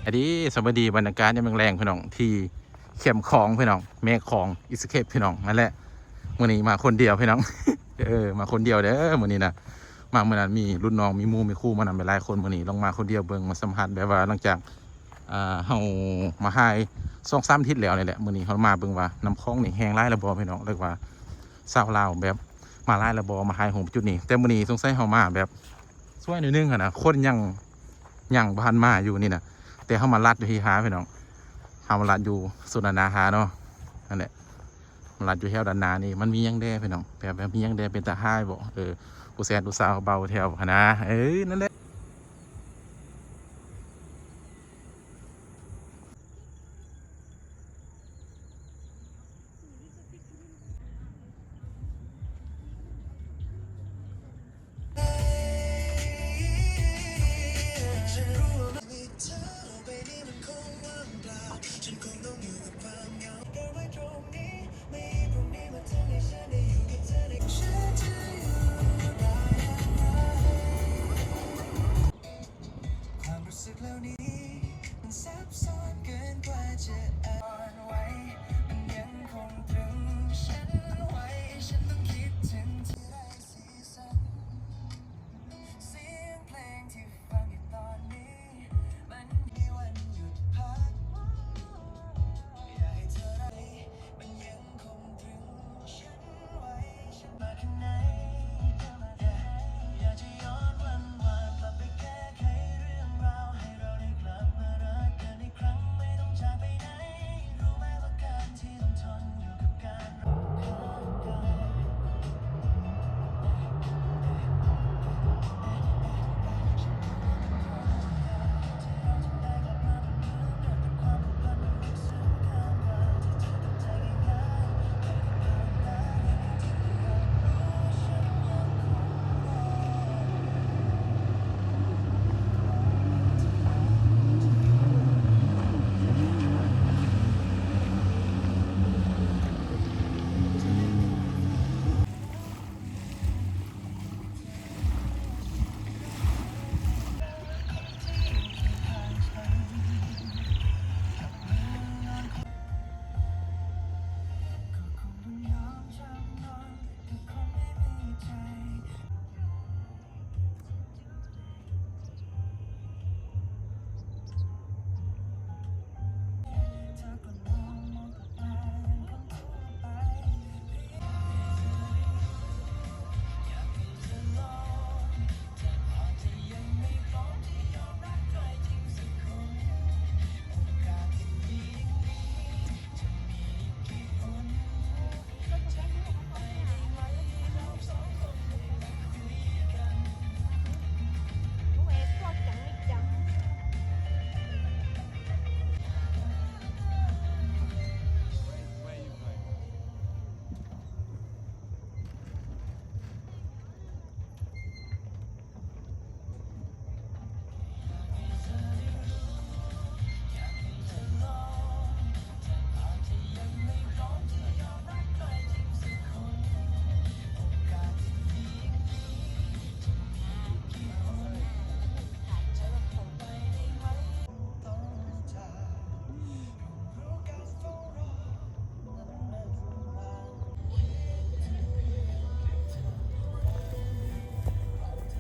ອັນນີ້ສະບາຍດີ ບັນຍາກາດຍາມແລງໆ ພີ່ນ້ອງ ທີ່ແຄມຂອງ ພີ່ນ້ອງ ແມ່ຂອງ Escape ພີ່ນ້ອງ ນັ້ນແຫຼະ. ມື້ນີ້ມາຄົນດຽວ ພີ່ນ້ອງ ເອີ ມາຄົນດຽວເດີ ມື້ນີ້ນະ. ມາມື້ນັ້ນມີລຸ້ນນ້ອງ ມີໝູ່ ມີຄູ່ມານຳຫຼາຍໆ ຄົນ. ມື້ນີ້ລອງມາຄົນດຽວເບິ່ງ ມາສຳຜັດ ແບບວ່າຫຼັງຈາກ ອ່າ ເຮົາມາຫາຍສອງສາມອາທິດແລ້ວນີ້ແຫຼະ. ມື້ນີ້ເຮົາມາເບິ່ງວ່ານ້ຳຂອງນີ້ແຫ້ງຫຼາຍແລ້ວບໍ່ ພີ່ນ້ອງ ຫຼືວ່າຊາວລາວແບບມາຫຼາຍແລ້ວບໍ່ ມາຫາຍໂຮມຈຸດນີ້. ແຕ່ມື້ນີ້ສົງໄສເຮົາມາແບບ ສວຍໜ້ອຍໜຶ່ງຫັ້ນນະ ຄົນຍັງ ຍັງບໍ່ທັນມາຢູ່ນີ້ນະ. ແຕ່ເຮົາມາລັດຢູ່ທີ່ຫາ ພີ່ນ້ອງ ເຮົາມາລັດຢູ່ໂຊນດ້ານໜ້າຫາເນາະ. ນັ້ນແຫຼະ ມາລັດຢູ່ແຖວດ້ານໜ້ານີ້ ມັນມີຫຍັງແດ່ ພີ່ນ້ອງ ແບບ ແບບມີຫຍັງແດ່ ເປັນຕາຫາຍບໍ່? ເອີ ຜູ້ແຊນຜູ້ສາວເບົາແຖວຫັ້ນນະ ເອີ ນັ້ນແຫຼະ.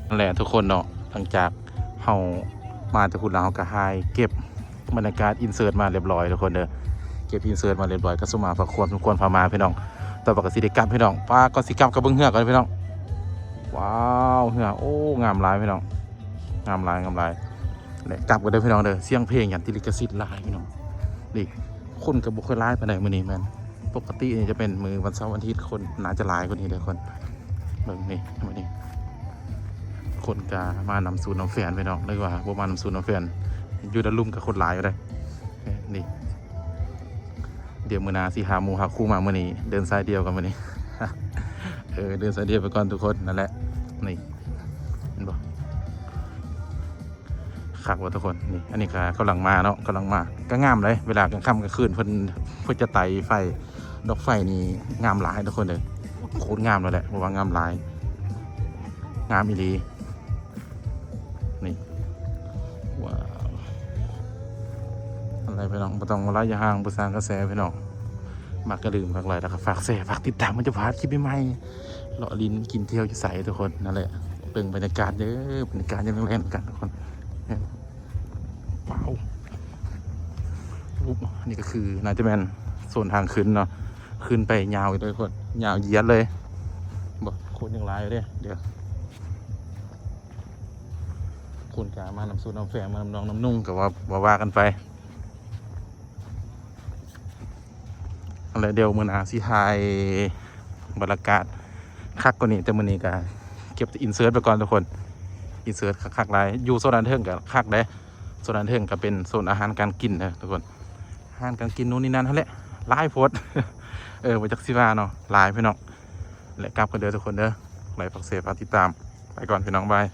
ນັ້ນແຫຼະທຸກຄົນເນາະ ຫຼັງຈາກເຮົາມາແຕ່ພຸ້ນແລ້ວ ເຮົາກໍຫາຍເກັບບັນຍາກາດອິນເສີດມາລຽບລ້ອຍທຸກຄົນເດີ. ເກັບອິນເສີດມາລຽບລ້ອຍ ກໍສົມຫາພາຄວນສົມຄວນພາມາພີ່ນ້ອງ. ຕໍ່ໄປກໍຊິໄດ້ກັບພີ່ນ້ອງ ປ້າ ກ່ອນຊິກັບກໍເບິ່ງເຮືອກ່ອນພີ່ນ້ອງ. ວ້າວ ເຮືອ ໂອ້ ງາມຫຼາຍພີ່ນ້ອງ ງາມຫຼາຍ ງາມຫຼາຍ. ແລະກັບກັນເດີພີ່ນ້ອງເດີ ສຽງເພງຫຍັງຕິດລິຂະສິດຫຼາຍພີ່ນ້ອງ. ນີ້ຄົນກໍບໍ່ຄ່ອຍຫຼາຍປານໃດມື້ນີ້ ແມ່ນປົກກະຕິນີ້ຈະເປັນມື້ວັນເສົາວັນອາທິດ ຄົນໜ້າຈະຫຼາຍກວ່ານີ້ເດີຄົນ. ເບິ່ງນີ້ມື້ນີ້ ຄົນກໍມານຳສູນນຳແຟນພີ່ນ້ອງ ຫຼືວ່າບໍ່ມານຳສູນນຳແຟນ ຢູ່ດ້ານລຸ່ມກໍຄົນຫຼາຍຢູ່ເດ້. ນີ້ ດຽວມື້ໜ້າຊິຫາໝູ່ຫາຄູ່ມາ ມື້ນີ້ເດີນສາຍດຽວກ່ອນມື້ນີ້. ເອີ ເດີນສາຍດຽວໄປກ່ອນທຸກຄົນ ນັ້ນແຫຼະ. ນີ້ ເຫັນບໍ່ ຄັກບໍ່ທຸກຄົນ? ນີ້ ອັນນີ້ກໍກຳລັງມາເນາະ ກຳລັງມາ ກໍງາມເດ້. ເວລາກາງຄ່ຳກາງຄືນເພິ່ນ ເພິ່ນຈະໄຕ່ໄຟ ດອກໄຟນີ້ງາມຫຼາຍທຸກຄົນເດີ ໂຄດງາມເລີຍແຫຼະ ເພາະວ່າງາມຫຼາຍ ງາມອີ່ຫຼີ. ນີ້ ວ້າວ ໄດ້ພີ່ນ້ອງ ບໍ່ຕ້ອງມາໄລຍະຫ່າງ ບໍ່ສ້າງກະແສພີ່ນ້ອງ. ມັກກະດື່ມຄັກຫຼາຍ ແລ້ວກໍຝາກແຊ ຝາກຕິດຕາມ ມັນຈະພາດຄລິບໃໝ່ໆ ເລາະຫຼິ້ນກິນທ່ຽວຢູ່ໃສທຸກຄົນ. ນັ້ນແຫຼະ ເບິ່ງບັນຍາກາດເດີ ບັນຍາກາດຍາມແລງໆ ນຳກັນທຸກຄົນ. ວ້າວ ນີ້ກໍຄືໜ້າຈະແມ່ນໂຊນທາງຂຶ້ນເນາະ ຂຶ້ນໄປຍາວຢູ່ເລີຍທຸກຄົນ ຍາວຢຽດເລີຍ. ບໍ່ ຄົນຍັງຫຼາຍຢູ່ເດ້ ດຽວ ຄົນກະມານຳສູດນຳແຟມ ມານຳນ້ອງນຳນຸ່ງ ກໍວ່າ ວ່າ ວ່າກັນໄປ. ນັ້ນແຫຼະ ດຽວມື້ໜ້າຊິຖ່າຍບັນຍາກາດຄັກກວ່ານີ້ ແຕ່ມື້ນີ້ກະເກັບອິນເສີດໄວ້ກ່ອນທຸກຄົນ. ອິນເສີດຄັກໆຫຼາຍ ຢູ່ໂຊນອັນເທິງກະຄັກເດ້. ໂຊນອັນເທິງກະເປັນໂຊນອາຫານການກິນເດີທຸກຄົນ ອາຫານການກິນໂນ່ນນີ້ນັ້ນຫັ້ນແຫຼະ ຫຼາຍໂພດ. ເອີ ບໍ່ຈັກຊິວ່າເນາະ ຫຼາຍພີ່ນ້ອງ. ແລະ ກັບກັນເດີທຸກຄົນເດີ ໄລ ຝາກແຊ ຝາກຕິດຕາມ ໄປກ່ອນພີ່ນ້ອງ ບາຍ.